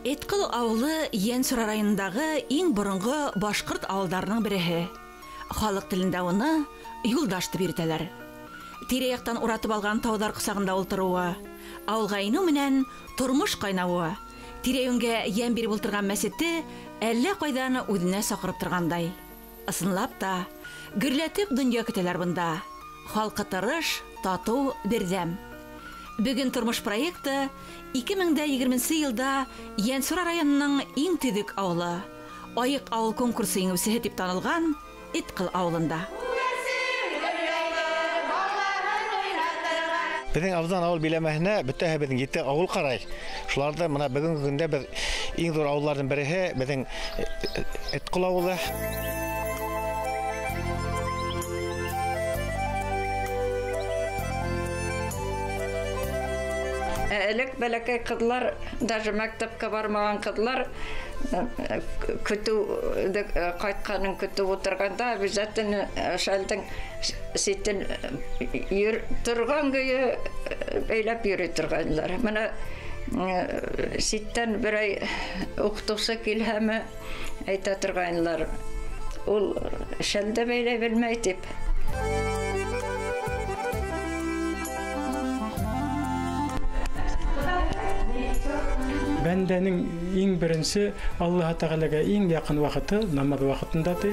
Этҡол ауылы Йәнсура районындағы иң боронғо башҡорт ауылдарының береһе. Халыҡ телендә уны Юлдаш тип йөрөтәләр. Тирә-яҡтан уратып алған тауҙар ҡосағында ултырыуы, ауылға инеү менән тормош ҡайнауы, тирә-йүнгә йәм биреп ултырған мәсете әллә ҡайҙан үҙенә саҡырып торғандай. Ысынлап та, гөрләтеп донъя көтәләр бында. Халҡы тырыш, татыу, берҙәм. Бөгөн тормош проекты 2020 йылда Йәнсура районының иң төҙөк ауылы, Айыҡ ауыл конкурсы еңеүсеһе тип танылған Этҡол ауылында. Беҙҙең Абзан ауыл биләмәһенә бөтәһе беҙҙең 7 ауыл ҡарай. Шуларҙа мына бөгөнгө көндә беҙ иң ҙур ауылдарҙың береһе беҙҙең Этҡол ауылы. Элек бәләкәй ҡыҙлар, даже мәктәпкә бармаған ҡыҙлар көтөү ҡайтҡанын көтөп ултырғанда обязательно шәлдең ситен торған көйө бәйләп йөрөй торғайнылар. Мына ситтән берәй уҡытыусы килһәме әйтә торғайнылар, ул шәлде бәйләй белмәй тип. Бәндәнең иң беренсе Аллаһ Тәғәләгә иң яҡын ваҡыты намаҙ ваҡытында ти.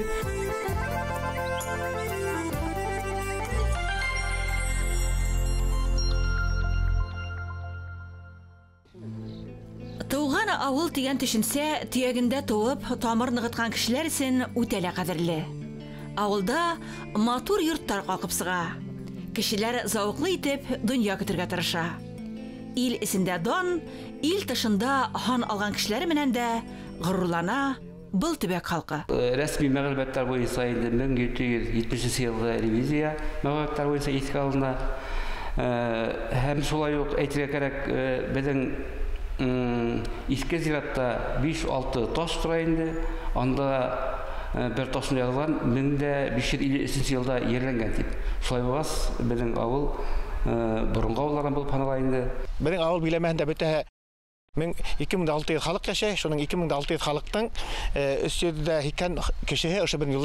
Тыуған ауыл тигән төшөнсә төйәгендә тыуып, тамыр нығытҡан кешеләр өсөн үтә лә ҡәҙерле. Ауылда матур йорттар ҡалҡып сыға. Кешеләр зауыҡлы итеп донъя көтөргә тырыша. Ил эсендә дан, ил тышында һан алған кешеләре менән дә ғорурлана был төбәк халҡы. Рәсми мәғлүмәттәр буйынса инде 1770 йылғы ревизия мәғлүмәттәр буйынса иҫкә алына. Һәм шулай уҡ әйтергә кәрәк, беҙҙең иҫке зиратта 5-6 таш тора инде. Анда бер ташында яҙылған 1553 йылда ерләнгән тип. Шулай булғас, беҙҙең ауыл боронғо ауылдарҙан булып һанала инде. Беҙҙең ауыл биләмәһендә бөтәһе 2600 халыҡ йәшәй. Шуның 2600 халыҡтың 380 кешеһе ошо беҙҙең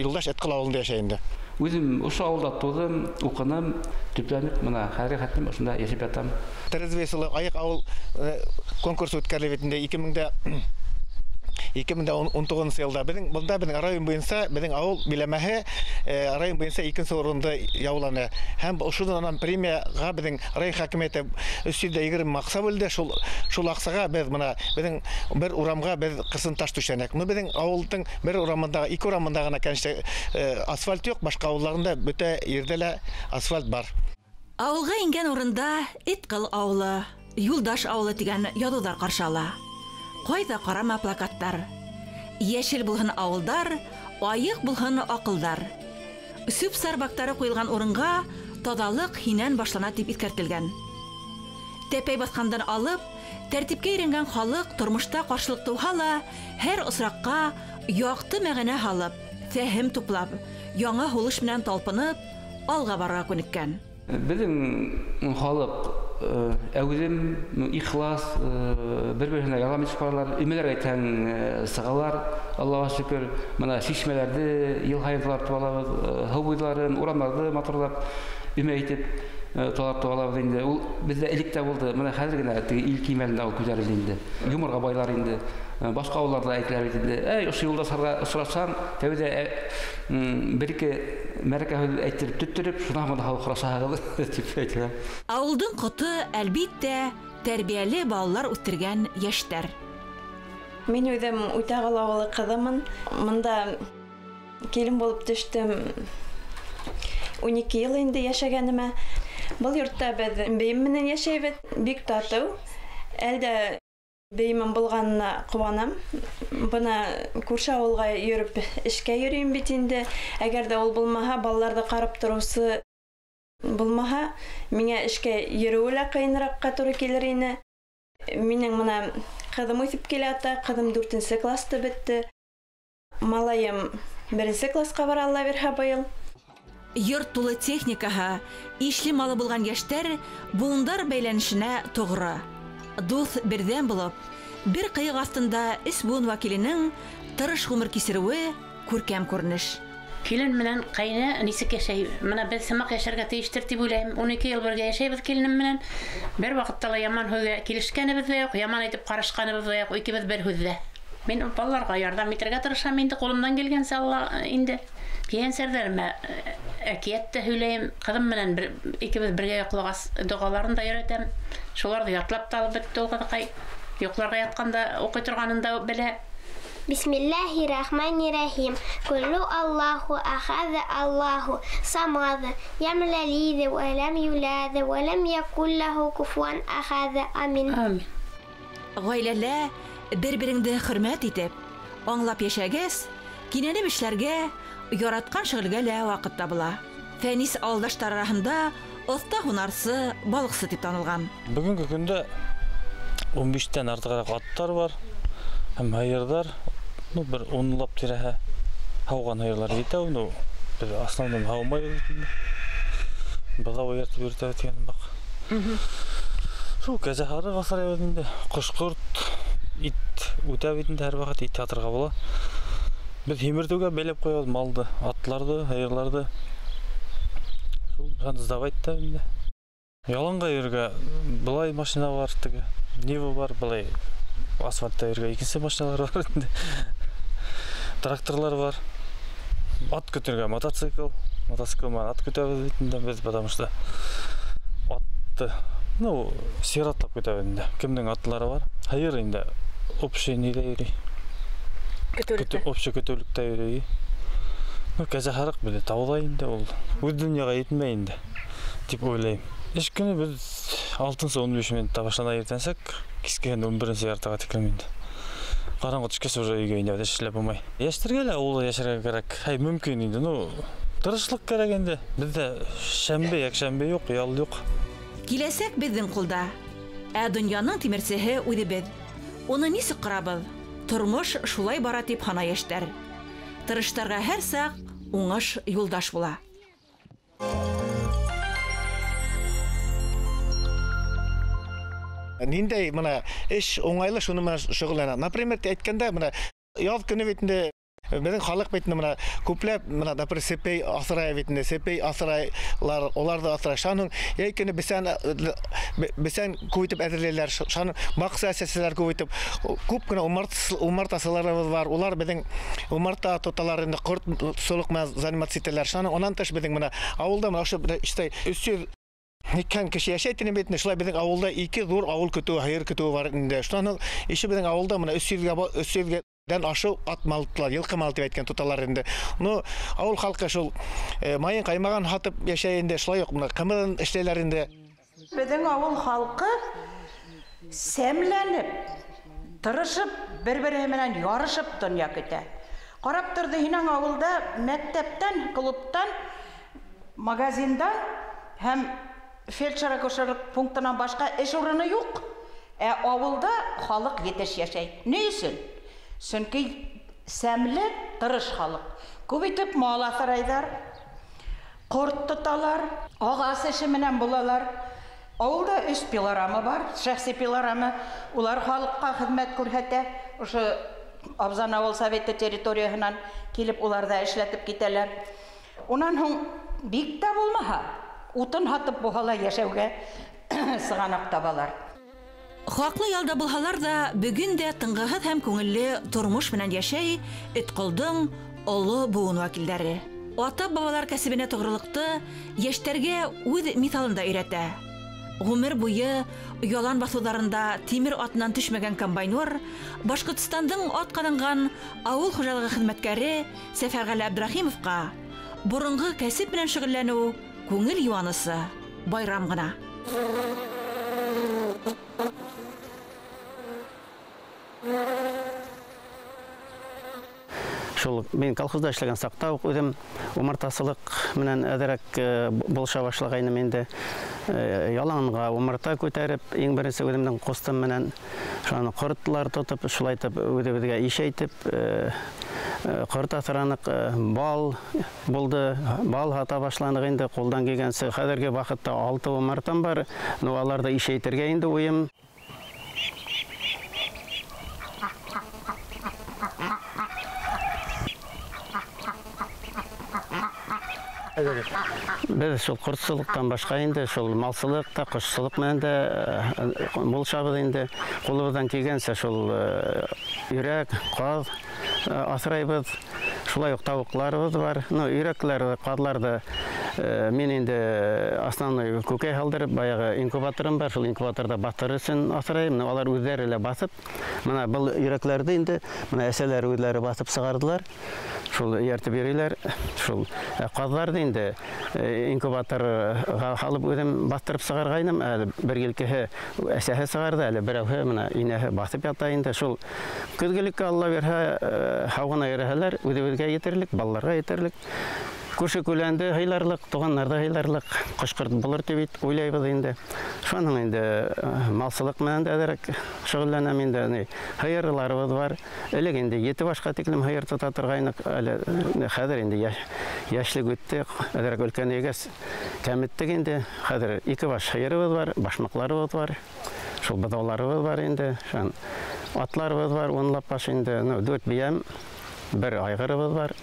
Юлдаш Этҡол ауылында йәшәй инде. Үҙем ошо ауылда тыуҙым, уҡыным, төпләнеп мына хәҙерге хәтлем ошонда йәшәп ятам. Трезвый айыҡ ауыл конкурсы үткәрелеп инде 2019 йылда беҙҙең бында беҙҙең район буйынса беҙҙең ауыл биләмәһе район буйынса икенсе урынды яуланы. Һәм ошонан премияға беҙҙең район хакимиәте 320 аҡса бүлде. Шул аҡсаға беҙ мына беҙҙең бер урамға беҙ ҡырсын таш түшәнек. Ну беҙҙең ауылдың бер урамында, ике урамында ғына конечно асфальт юҡ, башҡа ауылларында бөтә ерҙә лә асфальт бар. Ауылға ингән урында Этҡол ауылы, Юлдаш ауылы тигән яҙыуҙар ҡаршы ала. Ҡайҙа ҡарама плакаттар. Йәшел булһын ауылдар, айыҡ булһын аҡылдар. Сүп-сар бактары ҡуйылған урынға таҙалыҡ һинән башлана тип иҫкәртелгән. Тәпәй баҫҡандан алып, тәртипкә өйрәнгән халыҡ тормошта ҡаршылыҡ тыуһа ла, һәр осраҡҡа яҡты мәғәнә һалып, фәһем туплап, яңы һулыш менән талпынып, алға барырға күнеккән. Беҙҙең халыҡ әүҙем, ихлас, бер-береһенә ярҙам итеп баралар, өмәләр әйтһәң сығалар, Аллаға шөкөр. Мына шишмәләрҙе йыл һайын талартып алабыҙ, һыу буйҙарын, урамдарҙы матурлап, өмә итеп талартып алабыҙ инде. Ул беҙҙә элек тә булды, мына хәҙер генә теге ил кимәлендә ул күтәрелде инде. Юморға байлар инде. Башҡа ауылдарҙа әйтелә бит инде. Әй, ошо юлдаштарға осрашһаң, тәүҙә бер-ике мәрәкә һүҙ әйттереп, төттөрөп, шунан һуң һау һорашаһығыҙ тип әйтелә. Ауылдың ҡото, әлбиттә, тәрбиәле балалар үҫтергән йәштәр. Мин үҙем Үтәғол ауылы ҡыҙымын. Мында килен булып төштөм. 12 йыл инде йәшәгәнемә. Был йортта беҙ бейем менән йәшәйбеҙ. Бик татыу. Әлдә бейемем булғанына ҡыуанам. Бына күрше ауылға йөрөп эшкә йөрөйөм бит инде. Әгәр ҙә ул булмаһа, балаларҙы ҡарап тороусы булмаһа, миңә эшкә йөрөүе лә ҡыйыныраҡҡа тура килер ине. Минең мына ҡыҙым үҫеп килә ята, ҡыҙым 4-нсе класты бөттө. Малайым 1-нсе класҡа бара, Алла бирһә, быйыл. Йорт тулы техникаһы, ишле малы булған йәштәр быуындар бәйләнешенә тоғро. Дуҫ берҙәм булып, Бер ҡыйыҡ аҫтында өс быуын вәкиленең тырыш ғүмер кисереүе күркәм күренеш. Килен менән ҡәйнә нисек йәшәй? Мына беҙ һымаҡ йәшәргә тейештер тип уйлайым. 12 йыл бергә йәшәйбеҙ киленем менән. Бер ваҡытта ла яман һүҙгә килешкәнебеҙ ҙә юҡ, яман әйтеп ҡарышҡаныбыҙ ҙа юҡ, икебеҙ бер һүҙҙә. Мин балаларға ярҙам итергә тырышам инде, ҡулымдан килгәнсә Алла инде. Ейәнсәрҙәремә әкиәт тә һөйләйем. Ҡыҙым менән икебеҙ бергә йоҡлағас, доғаларын да өйрәтәм. Шуларҙы ятлап та алып бөттө ул ҡыҙыҡай. Йоҡларға ятҡанда уҡый торғанын да белә. Бисмиллахи рахмани рахим. Куллу Аллаху ахад Аллаху самад. Лям ялид ва лам юлад ва лам якул лаху куфуан ахад. Амин. Амин. Ғаиләлә бер-береңде хөрмәт итеп, аңлап йәшәгәс, кинәнеп эшләргә, яратҡан шөғөлгә лә ваҡыт табыла. Фәнис ауылдаштар араһында оҫта һунарсы, балыҡсы тип танылған. Бөгөнгө көндә 15-тән артығыраҡ аттар бар һәм һыйырҙар. Ну, бер 10лап тирәһе һауған һыйырлар етәү, ну, беҙ основном һаумайбыҙ. Быҙау эйәртеп йөрөтәбеҙ тигән баҡ. Шул кәзә һарыҡ аҫрайбыҙ инде, ҡош-ҡорт, ит үтә бит инде, һәр ваҡыт ит һатырға була. Беҙ һимертеүгә бәйләп ҡуябыҙ малды, атларҙы, һыйырларҙы. Шул сдавать та инде. Яланға йөргә былай машина бар, теге Нива бар, былай асфальтта йөргә икенсе машиналар бар инде. Тракторлар бар. Ат көтөргә мотоцикл, мотоцикл менән ат көтәбеҙ бит инде беҙ, потому что атты, ну, сиратлап көтәбеҙ инде. Кемдең атлары бар? Һыйыр инде общий ниҙә йөрөй? Көтөүлектә. Общий көтөүлектә йөрөй. Ну, кәзә һарыҡ беҙҙә тауҙа инде ул. Үҙ донъяға етмәй инде, тип уйлайым. Эш көнө беҙ 6-15 минутта башлана иртәнсәк, кискеһен 11-нсе яртыға тиклем инде. Ҡараңғы төшкәс уже өйгә инәбеҙ, эш эшләп булмай. Йәштәргә лә ауылда йәшәргә кәрәк. Һәй, мөмкин инде, ну, тырышлыҡ кәрәк инде. Беҙҙә шәмбе, йәкшәмбе юҡ, ял юҡ. Киләсәк беҙҙең ҡулда. Ә донъяның тимерсеһе үҙебеҙ. Уны нисек ҡорабыҙ? Тормош шулай бара тип һанай йәштәр. Тырыштарға һәр саҡ уңыш юлдаш була. Ниндәй мына эш уңайлы, шуны менән шөғөлләнә. Например, әйткәндә, мына яҙ көнө бит инде беҙҙең халыҡ бит инде мына күпләп мына например сепей аҫрай бит инде, сепей аҫрайлар, улар ҙа аҫрай. Шуның йәй көнө бесән күп итеп әҙерләйләр, шуның маҡса әсәселәр күп итеп, күп кенә умартасыларыбыҙ бар. Улар беҙҙең умарта тоталар инде, ҡортсолоҡ менән заниматься итәләр. Шуның унан тыш беҙҙең мына ауылда мына ошо 300 Икән кеше йәшәй тинем бит инде, шулай беҙҙең ауылда ике ҙур ауыл көтөүе, һыйыр көтөүе бар инде. Шунан ише беҙҙең ауылда мына 300-дән ашыу ат мал тоталар, йылҡы мал тип әйткән тоталар инде. Ну, ауыл халҡы шул майын ҡаймағын һатып йәшәй инде, шулай уҡ мына ҡымыҙын эшләйләр инде. Беҙҙең ауыл халҡы сәмләнеп, тырышып, бер-береһе менән ярышып донъя көтә. Ҡарап торҙо һинең ауылда мәктәптән, клубтан, магазиндан һәм фельдшер-акушерлык пунктынан башҡа эш урыны юҡ. Ә ауылда халыҡ етеш йәшәй. Ни өсөн? Сөнки сәмле, тырыш халыҡ. Күп итеп мал аҫрайҙар, ҡорт тоталар, ағас эше менән булалар. Ауылда 3 пилорама бар, шәхси пилорама. Улар халыҡҡа хеҙмәт күрһәтә. Ошо Абзан ауыл советы территорияһынан килеп улар ҙа эшләтеп китәләр. Унан һуң бик тә булмаһа, утын һатып булһа ла йәшәүгә сығанаҡ табалар. Хаҡлы ялда булһалар ҙа, бөгөн дә тынғыһыҙ һәм күңелле тормош менән йәшәй Этҡолдоң оло быуын вәкилдәре. Ата-бабалар кәсебенә тоғролоҡто йәштәргә үҙ миҫалында өйрәтә. Ғүмер буйы ялан баҫыуҙарында тимер атынан төшмәгән комбайнер, Башҡортостандың ат ҡаҙанған ауыл хужалығы хеҙмәткәре Сәфәрғәле Абдрахимовҡа боронғо кәсеп менән шөғөлләнеү күңел йыуанысы байрам ғына. Шул мин колхозда эшләгән саҡта уҡ үҙем умартасылыҡ менән әҙерәк булыша башлағайным инде. Яланға умарта күтәреп, иң беренсе үҙемдең ҡустым менән шуны ҡортлар тотоп, шулай итеп үҙебеҙгә ишәйтеп, ҡорт аҫраныҡ, бал булды, бал һата башланыҡ инде ҡулдан килгәнсе. Хәҙерге ваҡытта 6 умартам бар, но аларҙы ишәйтергә инде уйым. Беҙ шул ҡортсолоҡтан башҡа инде шул малсылыҡ та, ҡошсолоҡ менән дә булышабыҙ инде. Ҡулыбыҙҙан килгәнсә шул өйрәк, ҡаҙ аҫрайбыҙ. Шулай уҡ тауыҡларыбыҙ бар. Ну, өйрәкләрҙе, ҡаҙларҙы мин инде основной күкәй һалдырып, баяғы инкубаторым бар, шул инкубаторҙа баҫтырыр өсөн аҫрайым. Алар үҙҙәре лә баҫып, мына был өйрәкләрҙе инде мына әсәләре үҙләре баҫып сығарҙылар. Шул эйәртеп йөрөйләр. Шул ҡаҙҙарҙы инде инкубаторға һалып үҙем баҫтырып сығарғайным. Әле бер елкеһе әсәһе сығарҙы, әле берәүһе мына инәһе баҫып ята инде. Шул көҙгөлөккә Алла бирһә, һау ғына йөрөһәләр, үҙебеҙгә етерлек, балаларға етерлек. Күрше күләнде һыйларлыҡ, туғандарҙы һыйларлыҡ, ҡош-ҡорт булыр тип уйлайбыҙ инде. Шуның инде малсылыҡ менән дә әҙерәк шөғөлләнәм инде. Һыйырларыбыҙ бар. Элек инде 7 башҡа тиклем һыйыр тота торғайныҡ. Әле хәҙер инде йәшлек үтте, әҙерәк өлкәнәйгәс кәметтек инде. Хәҙер 2 баш һыйырыбыҙ бар, башмаҡларыбыҙ бар, шул быҙауларыбыҙ бар инде. Шул атларыбыҙ бар, 10лап баш инде. 4 бейәм, 1 айғырыбыҙ бар.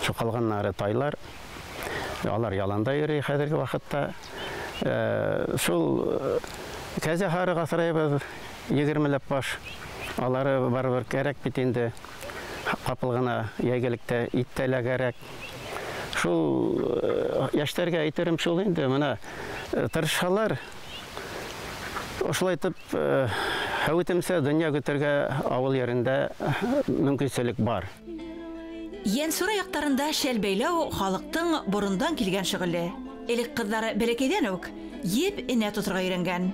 Шул ҡалғаннары тайлар. Алар яланда йөрөй хәҙерге ваҡытта. Шул кәзә һарыҡ аҫрайбыҙ, 20ләп баш. Алары барыбер кәрәк бит инде. Ҡапыл ғына йәйгелектә ит тә лә кәрәк. Шул йәштәргә әйтерем шул инде, мына тырышһалар, ошолай итеп һәүетемсә донъя көтөргә ауыл ерендә мөмкинселек бар. Йәнсура яҡтарында шәл бәйләү халыҡтың борондан килгән шөғөлө. Элек ҡыҙҙары бәләкәйҙән үк еп энә тоторға өйрәнгән.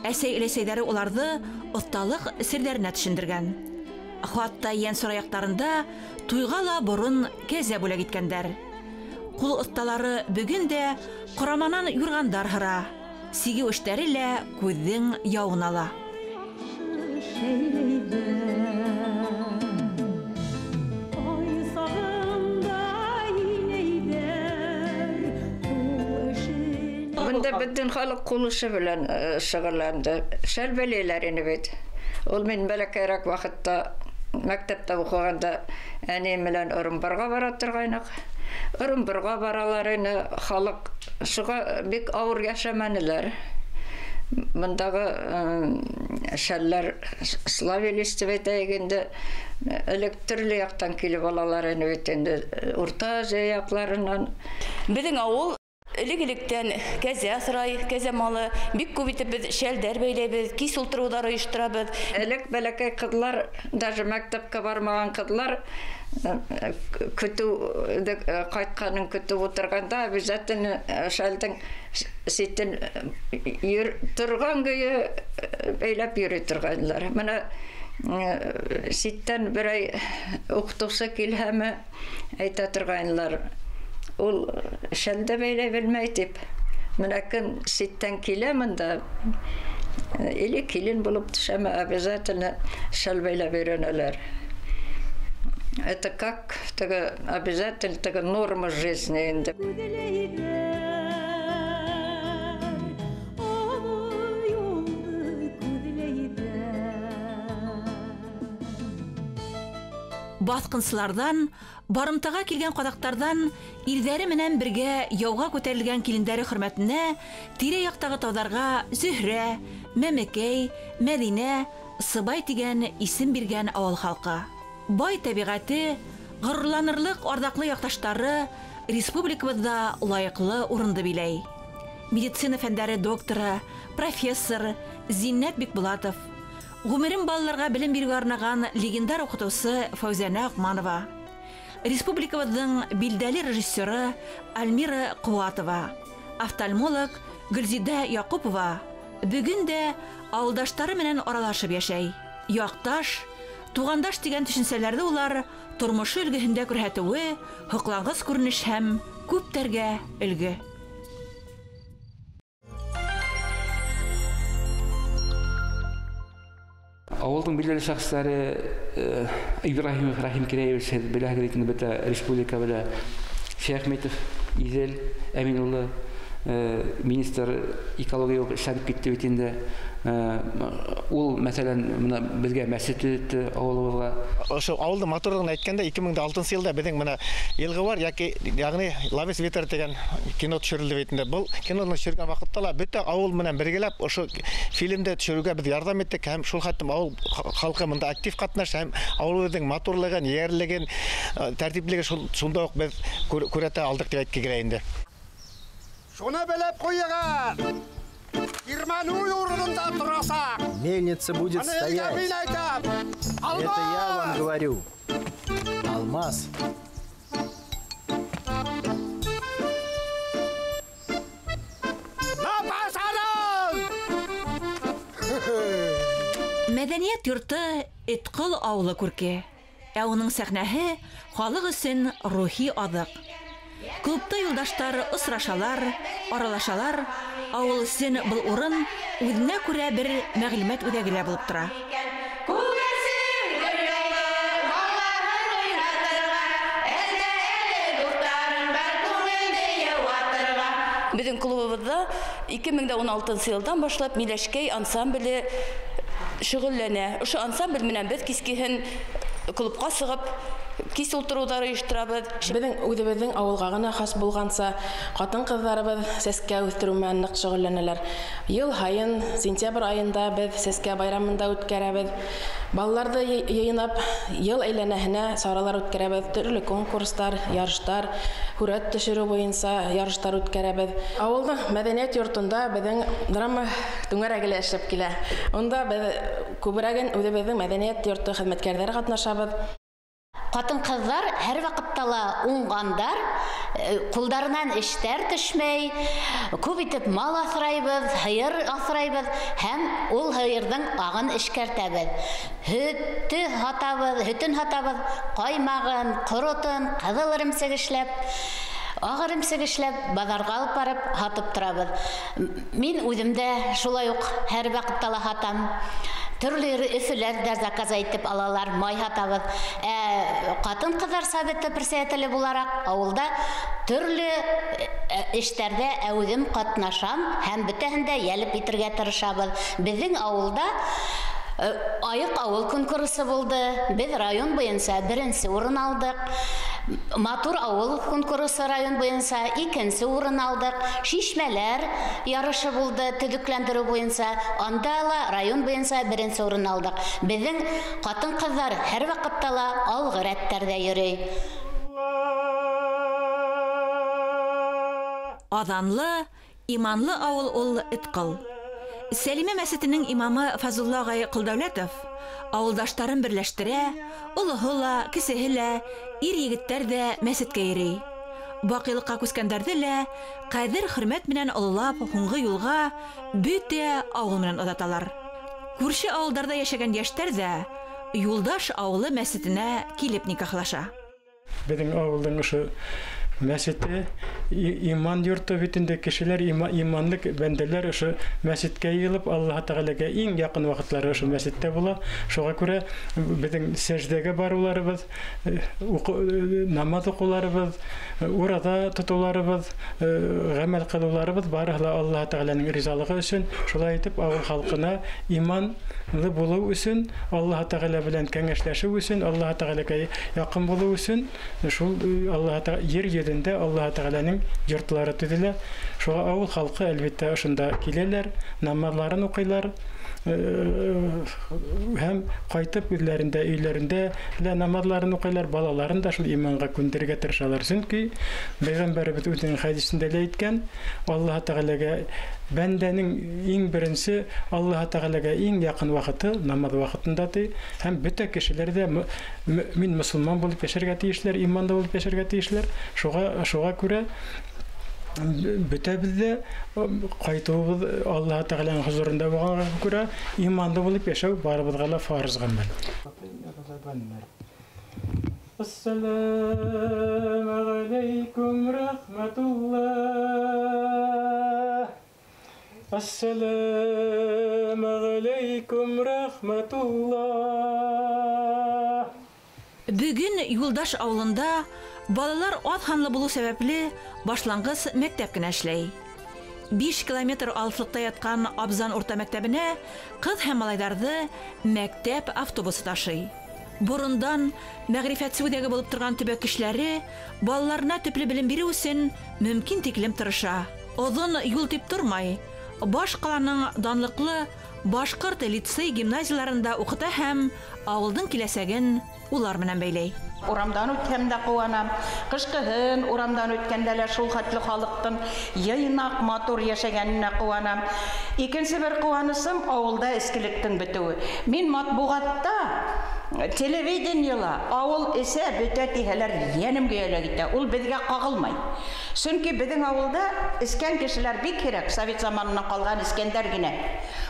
Әсәй-өләсәйҙәре уларҙы оҫталыҡ серҙәренә төшөндөргән. Хатта Йәнсура яҡтарында туйға ла борон кәзә бүләк иткәндәр. Ҡул оҫталары бөгөн дә ҡораманан юрғандар һыра. Сигеү эштәре лә күҙҙең яуын ала. Бында бөтөн халыҡ ҡул эше белән шөғөлләнде. Шәл бәйләйләр ине бит. Ул мин бәләкәйерәк ваҡытта мәктәптә уҡығанда әнейем менән Ырымбырға бара торғайныҡ. Ырымбырға баралар ине, халыҡ шуға бик ауыр йәшәмәнеләр. Бындағы шәлләр славились тип әйтәйек инде, элек төрлө яҡтан килеп алалар ине бит инде, Урта Азия яҡларынан. Беҙҙең ауыл элек-электән кәзә аҫрай, кәзә малы, бик күп итеп беҙ шәлдәр бәйләйбеҙ, кис ултырыуҙар ойошторабыҙ. Элек бәләкәй ҡыҙлар, даже мәктәпкә бармаған ҡыҙлар, көтөү ҡайтҡанын көтөп ултырғанда обязательно шәлдең ситен торған көйө бәйләп йөрөй торғайнылар. Мына ситтән берәй уҡытыусы килһәме, әйтә торғайнылар: ул шәлдә бәйләй белмәй тип. Мына кем ситтән килә мында, или килен булып төшәме, обязательно шәл бәйләп өйрәнәләр. Это как теге обязательно теге норма жизни инде. Баҫҡынсыларҙан, барымтаға килгән ҡаҙаҡтарҙан ирҙәре менән бергә яуға күтәрелгән килендәре хөрмәтенә тирә-яҡтағы тауҙарға Зөһрә, Мәмәкәй, Мәҙинә, Сыбай тигән исем биргән ауыл халҡы. Бай тәбиғәте, ғорурланырлыҡ арҙаҡлы яҡташтары республикабыҙҙа лайыҡлы урынды биләй. Медицина фәндәре докторы, профессор Зиннәт Бикбулатов, ғүмерен балаларға белем биреүгә арнаған легендар уҡытыусы Фәүзәнә Аҡманова, республикабыҙҙың билдәле режиссеры Альмира Ҡыуатова, офтальмолог Гөлзидә Яҡупова бөгөн дә ауылдаштары менән аралашып йәшәй. Яҡташ, туғандаш тигән төшөнсәләрҙе улар тормошо өлгөһөндә күрһәтеүе һоҡланғыс күренеш һәм күптәргә өлгө. Ауылдың билдәле шәхестәре Ибраһимов Рәхим Кирәевич, һеҙ беләһегеҙ инде, бөтә республика белә. Шәйәхметов Иҙел Әмин улы, Министр экология эшләнеп китте бит инде. Ул, мәсәлән, менә безгә мәсет төҙөттө ауылыбыҙға. Ошо ауылдың матурлығын әйткәндә, 2006 йылда беҙҙең менә Йылғыуар йәки, ягъни Лавис Ветер тигән кино төшөрөлдө бит инде. Был киноны төшөргән ваҡытта ла бөтә ауыл менән бергәләп ошо фильмды төшөрөүгә беҙ ярҙам иттек һәм шул хәтлем ауыл халҡы бында актив ҡатнаша һәм ауылыбыҙҙың матурлығын, ерлеген, тәртиплеген шунда уҡ беҙ күрһәтә алдыҡ тип әйтке килә инде. Шуны белеп ҡуйығыҙ. Герман үҙ урынында торасаҡ. Мельница будет стоять. Это я вам говорю. Алмаз. Мәҙәниәт йорто Этҡол ауылы күрке. Ә уның сәхнәһе халыҡ өсөн рухи аҙыҡ. Клубта юлдаштар осрашалар, аралашалар, ауыл өсөн был урын үҙенә күрә бер мәғлүмәт үҙәге лә булып тора. Беҙҙең клубыбыҙҙа 2016 йылдан башлап Миләшкәй ансамбле шөғөлләнә. Ошо ансамбль менән беҙ кискеһен клубҡа сығып кис ултырыуҙар ойошторабыҙ. Беҙҙең үҙебеҙҙең ауылға ғына хас булғанса, ҡатын-ҡыҙҙарыбыҙ сәскә үҫтереү менән ныҡ шөғөлләнәләр. Йыл һайын сентябрь айында беҙ сәскә байрамында үткәрәбеҙ. Балаларҙы йыйынап, йыл әйләнәһенә саралар үткәрәбеҙ, төрлө конкурстар, ярыштар, һүрәт төшөрөү буйынса ярыштар үткәрәбеҙ. Ауылдың мәҙәниәт йортонда беҙҙең драма түңәрәге лә эшләп килә. Унда беҙ күберәген үҙебеҙҙең мәҙәниәт йорто хеҙмәткәрҙәре ҡатнашабыҙ. Ҡатын-ҡыҙҙар һәр ваҡытта ла уңғандар, ҡулдарынан эштәр төшмәй, күп итеп мал аҫрайбыҙ, һыйыр аҫрайбыҙ һәм ул һыйырҙың ағын эшкәртәбеҙ. Һөттө һатабыҙ, һөтөн һатабыҙ, ҡаймағын, ҡоротон, ҡыҙыл эремсек эшләп, ағыр эремсек эшләп, баҙарға алып барып һатып торабыҙ. Мин үҙем дә шулай уҡ һәр ваҡытта ла һатам. Төрлө Өфөләр ҙә заказ итеп алалар, май һатабыҙ. Ҡатын-ҡыҙҙар советы председателе булараҡ ауылда төрлө эштәрҙә әүҙем ҡатнашам һәм бөтәһен дә йәлеп итергә тырышабыҙ. Беҙҙең ауылда Айыҡ ауыл конкурсы булды. Беҙ район буйынса беренсе урын алдыҡ. Матур ауыл конкурсы район буйынса икенсе урын алдыҡ. Шишмәләр ярышы булды төҙөкләндереү буйынса. Анда ла район буйынса беренсе урын алдыҡ. Беҙҙең ҡатын-ҡыҙҙар һәр ваҡытта ла алғы рәттәрҙә йөрөй. Аҙанлы, иманлы ауыл ул Этҡол. Сәлимә мәсетенең имамы Фазулла ағай Ҡолдәүләтов ауылдаштарын берләштерә, олоһо ла, кесеһе лә, ир-егеттәр ҙә мәсеткә йөрөй. Баҡыйлыҡҡа күскәндәрҙе лә ҡәҙер-хөрмәт менән ололап, һуңғы юлға бөтә ауыл менән оҙаталар. Күрше ауылдарҙа йәшәгән йәштәр ҙә Юлдаш ауылы мәсетенә килеп никахлаша. Беҙҙең ауылдың ошо мәсете иман йорто бит инде, кешеләр иманлы бәндәләр ошо мәсеткә йыйылып, Аллаһ Тәғәләгә иң яҡын ваҡытлары ошо мәсеттә була. Шуға күрә беҙҙең сәждәгә барыуларыбыҙ, намаҙ уҡыуларыбыҙ, ураҙа тотоуларыбыҙ, ғәмәл ҡылыуларыбыҙ барыһы ла Аллаһ Тәғәләнең ризалығы өсөн. Шулай итеп ауыл халҡына иманлы булыу өсөн, Аллаһ Тәғәлә белән кәңәшләшеү өсөн, Аллаһ Тәғәләгә яҡын булыу өсөн шул Аллаһ Тәғәлә ер йөҙөндә Аллаһ Тәғәләнең йортлары төҙөлә. Шуға ауыл халҡы әлбиттә ошонда киләләр, намаҙларын уҡыйлар һәм ҡайтып үҙләрендә, өйләрендә лә намаҙларын уҡыйлар, балаларын да шул иманға күндерергә тырышалар. Сөнки Пәйғәмбәребеҙ үҙенең хәдисендә лә әйткән, Аллаһ Тәғәләгә бәндәнең иң беренсе Аллаһ Тәғәләгә иң яҡын ваҡыты намаҙ ваҡытында ти, һәм бөтә кешеләр ҙә мин мосолман булып йәшәргә тейешләр, иманлы булып йәшәргә тейешләр. Шуға күрә бөтәбеҙ ҙә ҡайтыуыбыҙ Аллаһ Тәғәләнең хозурында булғанға күрә иманлы булып йәшәү барыбыҙға ла фарыз ғәмәл. Ассаламу алейкум рахматуллах. Ассаламу алейкум рахматуллах. Бөгөн Юлдаш ауылында балалар аҙ һанлы булыу сәбәпле башланғыс мәктәп кенә эшләй. 5 километр алыҫлыҡта ятҡан Абзан урта мәктәбенә ҡыҙ һәм малайҙарҙы мәктәп автобусы ташый. Борондан мәғрифәтсе үҙәге булып торған төбәк кешеләре балаларына төплө белем биреү өсөн мөмкин тиклем тырыша. Оҙон юл тип тормай, баш ҡаланың данлыҡлы башҡорт лицей гимназияларында уҡыта һәм ауылдың киләсәген улар менән бәйләй. Урамдан үткәндә дә ҡыуанам. Ҡышҡыһын урамдан үткәндә лә шул хәтле халыҡтың йыйнаҡ матур йәшәгәненә ҡыуанам. Икенсе бер ҡыуанысым ауылда эскелектең бөтөүе. Мин матбуғатта, телевидениела ауыл эсә бөтә тиһәләр йәнем көйәлә китә. Ул беҙгә ҡағылмай. Сөнки беҙҙең ауылда эскән кешеләр бик һирәк, совет заманынан ҡалған эскәндәр генә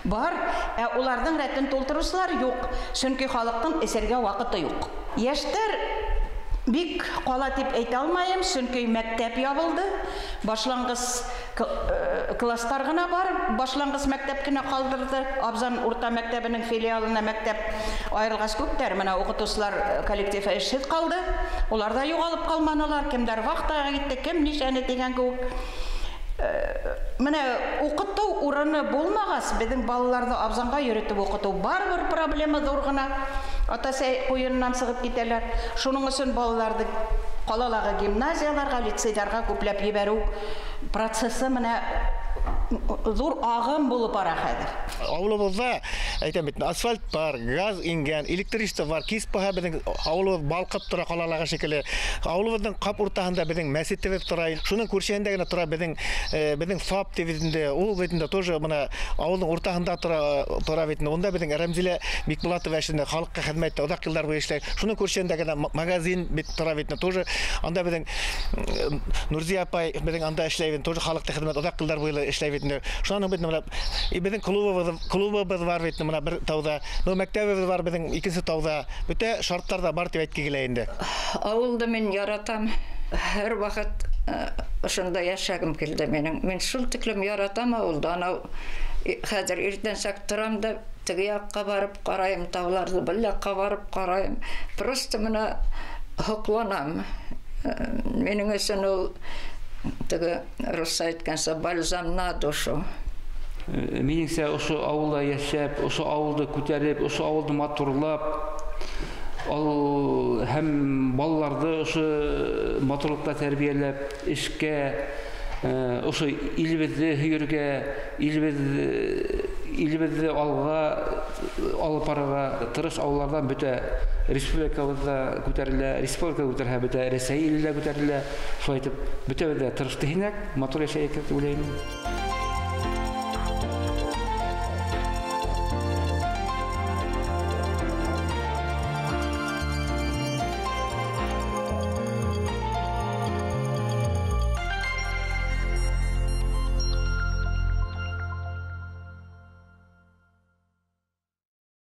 бар, ә уларҙың рәтен тултырыусылар юҡ. Сөнки халыҡтың эсергә ваҡыты юҡ. Йәштәр бик ҡала тип әйтә алмайым, сөнки мәктәп ябылды. Башланғыс класстар ғына бар, башланғыс мәктәп кенә ҡалдырҙы. Абзан урта мәктәбенең филиалына мәктәп айырылғас күптәр, менә уҡытыусылар коллективы эшһеҙ ҡалды. Улар да юғалып ҡалманылар, кемдәр вахтаға китте, кем нисәне тигән кеүек. Менә уҡытыу урыны булмағас, беҙҙең балаларҙы Абзанға йөрөтөп уҡытыу барыбер проблема ҙур ғына. Ата-әсә ҡуйынынан сығып китәләр. Шуның өсөн балаларҙы ҡалалағы гимназияларға, лицейҙарға күпләп ебәреү процессы менә ҙур ағым булып бара хәҙер. Ауылыбыҙҙа, әйтәм бит, асфальт бар, газ ингән, электричество бар, кис баһа беҙҙең ауылыбыҙ балҡып тора ҡалалағы шикелле. Ауылыбыҙҙың ҡап уртаһында беҙҙең мәсетебеҙ тора. Шуның күршеһендә генә тора беҙҙең ФАП тип инде. Ул бит инде тоже бына ауылдың уртаһында тора бит инде. Унда беҙҙең Рәмзилә Бикбулатова эшләй, халыҡҡа хеҙмәттә оҙаҡ йылдар буйы эшләй. Шуның күршеһендә генә магазин бит тора бит инде тоже. Анда беҙҙең Нурзия апай беҙҙең анда эшләй, тоже халыҡҡа хеҙмәт оҙаҡ йылдар буйы эшләй бит инде. Шунан бит менә беҙҙең клубыбыҙ бар бит менә бер тауҙа, ну мәктәбебеҙ бар беҙҙең икенсе тауҙа. Бөтә шарттар ҙа бар тип әйтке килә инде. Ауылды мин яратам. Һәр ваҡыт ошонда йәшәгем килде минең. Мин шул тиклем яратам ауылды. Анау хәҙер иртәнсәк торам да теге яҡҡа барып ҡарайым, тауларҙы был яҡҡа барып ҡарайым. Просто менә һоҡланам. Минең өсөн ул теге русса әйткәнсә бальзам на душу. Минеңсә, ошо ауылда йәшәп, ошо ауылды күтәреп, ошо ауылды матурлап, һәм балаларҙы ошо матурлыҡта тәрбиәләп, эшкә, ошо илебеҙҙе һөйөргә, илебеҙҙе алға алып барырға тырыш ауылдарҙан бөтә республикабыҙ ҙа күтәрелә, республика күтәрһә, бөтә Рәсәй иле лә күтәрелә. Шулай итеп, бөтәбеҙ ҙә тырышты һинәк, матур йәшәйек тип уйлайым.